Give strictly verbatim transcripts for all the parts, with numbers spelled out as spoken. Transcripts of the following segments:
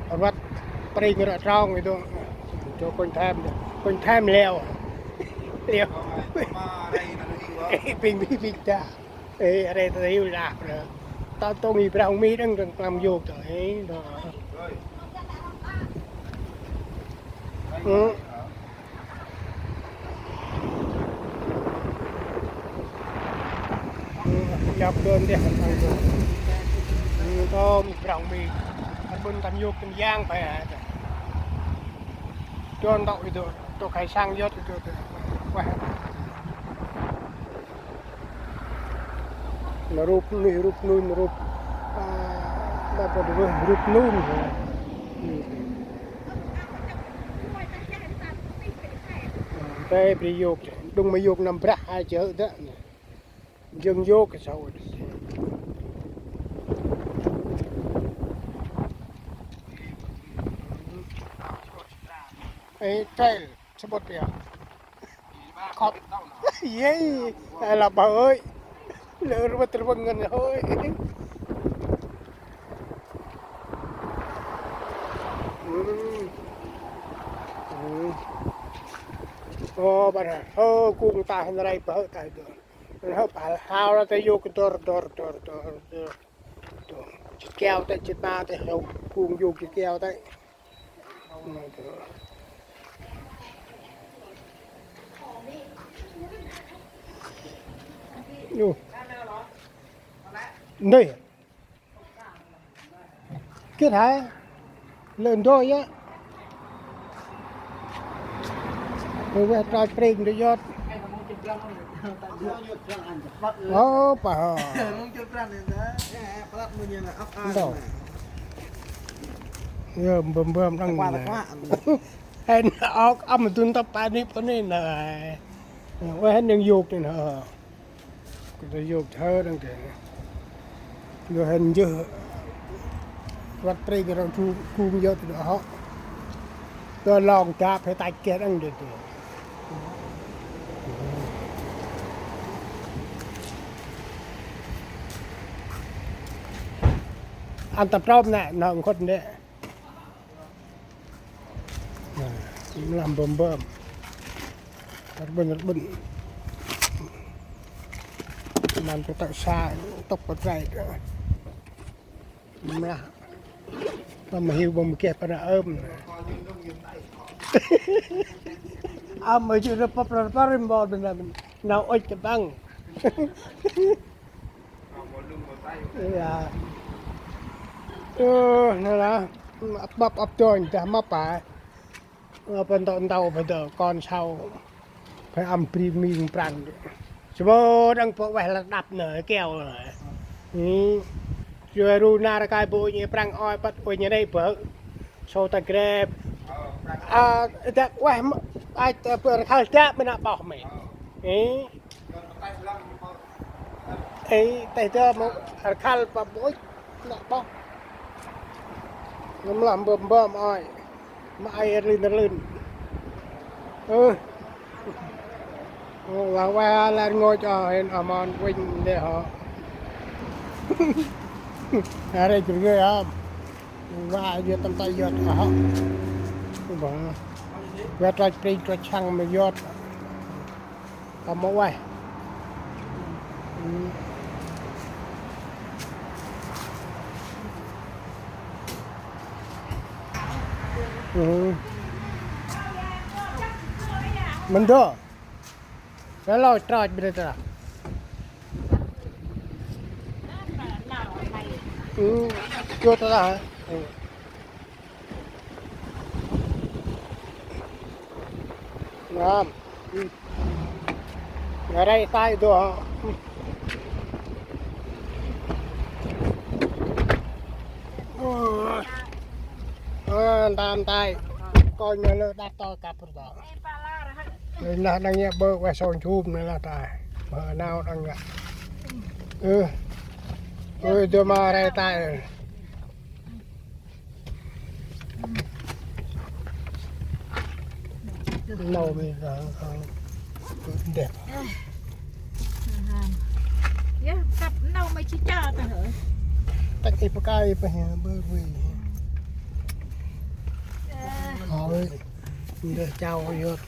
Rvăt pring ră trong ê dô. Dô kônh thêm, kônh thêm leo. Leo. Ping, ping, ping ta. Ê, rê ta hiu lah rơ. Ta tông i brah mi đăng đăng klam yôk ta. Ê, dô. Ư. Ư, yôk đôn deh, ăn tăng đôn. Ư, tông i brah mi. Ăn bun tâm yôk tâm yang phải hả? Đôn tông i dô, dô khai sang yôk i dô, dô. Ueh. Nơh rup nuih, rup nuih, nơh rup, a, nơh rup nuih. Tê bri yôk, đŭng ma yôk năm brah ai chơ dơ. Jâng yôk kơ sau. Ê, trail, sebut ya. Khop. Yê, ê, lah bơh ơi. Lơ rvăt rvâng ngăn hơi. Ư. Ư. Ô, bơh. Ô, kung ta hên rai bơh ta dơ. Hên hơp hal hao ra ta yôk dor, dor, dor, dor, dor. Dô. Chit keo ta, chit ma ta, hao kung yôk chit keo ta. Ơ. Ndơi. Kit hai. Lơ ndô ya. Ơ, ueh trach pring ndơ yot. Ô, pa ho. Ndô. Yơ, mbơm mbơm đăng. Hên ôk ăm dun tăp pa ni pa ni nơh. Ueh, hên đăng yôk ni nơh. Kơ ta yôk thơ đăng kơ. Yơ hên jơh. Rvăt pring ră thu kung yôk ta hŏ. Ta long dap hê tach kê đăng dê dê. Ăn ta prôm nê, nơh nkhŭt nê. Nơh, mlah mbơm mbơm. Rbŭn rbŭn. Măn ta tăk sa, tŭk pa trai. Mlah. Tâm hiu bơm keh pa nơh ơm. Ơm ơi, jêh rơp rơp rơp rơp bơm nơh, nau ŭch ta băng. Iya. Ơ, nơh lah. Ăp măp ăp dônh dah măp a. Ơ, pa ntŭk ntŭk pa ntŭk kon sau. Phải ăm bri ming prăng. Sbo đăng pô ueh lah đăp nơh, keo nơh. Ư. Yơ ru nar kai bu ueh prăng oi păt ueh nê bơ. Sô ta grep. A, dak ueh ma, ai, ta bơ rkhal dak mê nă boh mê. Ê. Ê, têh dơ ma rkhal pa bôch, nă boh. Ngâm lah mbơm mbơm ơi. Ma ai rlin rlin. Ơ. Ơ, wa wa lar ngôch ơ, hên amon uênh dê hŏ. Arê jrgê ơm. Wa yơt tâm tay yơt ơ hŏ. Wa trach pring trach săng ma yơt. Tâm ma ueh. Ư. Mân dô. Ră lơ trach bri ta. Ư. Chua ta hả? Ư. Ngam. Ư. Ngă rai tay dô. Ơ. Ơ, ntam tay. Kônh nơh lơ đăp to kăp rơ to. Nơh đăng yơk bơ ueh sông chum nơh lah tay. Bơ nau đăng ngă. Ơ. Ơ, dô ma rai tay. Nau mê, ơ, ơ, dep. Yơ, kăp nau mê chi cha ta hơ. Tăk i pa kai pa he, bơ bơ. Ndeh chau yot.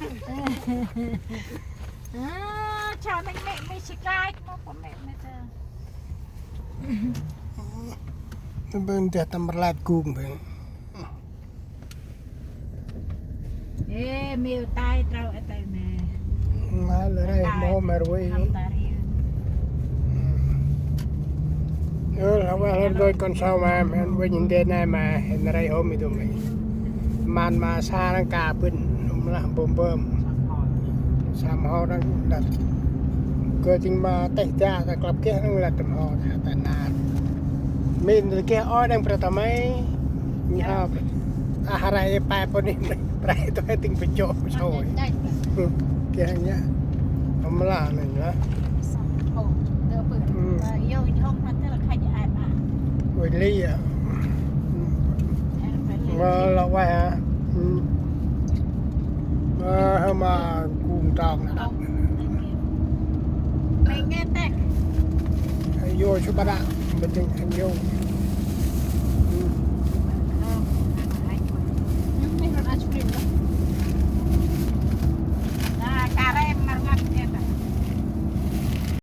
Ơ, chau nâng mẹ, mẹ xì cai, mô pô mẹ, mẹ ta. Bên ndeh tâm rlap gung bên. Ê, mẹ tai trâu ê tai mẹ. Mai lơ rai mô mê rui. Ơ, lơ wa lơ đôi con sau ma, ma vinh ndeh nai ma, hên rai hôm i tôm ma. Man ma sa răng ka bưn, um lah bôm bôm. Sam ho răng lăt. Kơ ching ma teh ja, ta klăp keh răng lăt tâm ho, ta, ta nar. Min keh oi răng pra ta mai. Nhi ha, a, harai pa pô ni, pra i tô he ting pê chô, sôi. Keh nhá. Hôm lah nâng lah. Ui li à. Mà lọ quay hả? Mà hôm mà cùng tròn nè. Vô số ba đạ, mình chừng thành vô.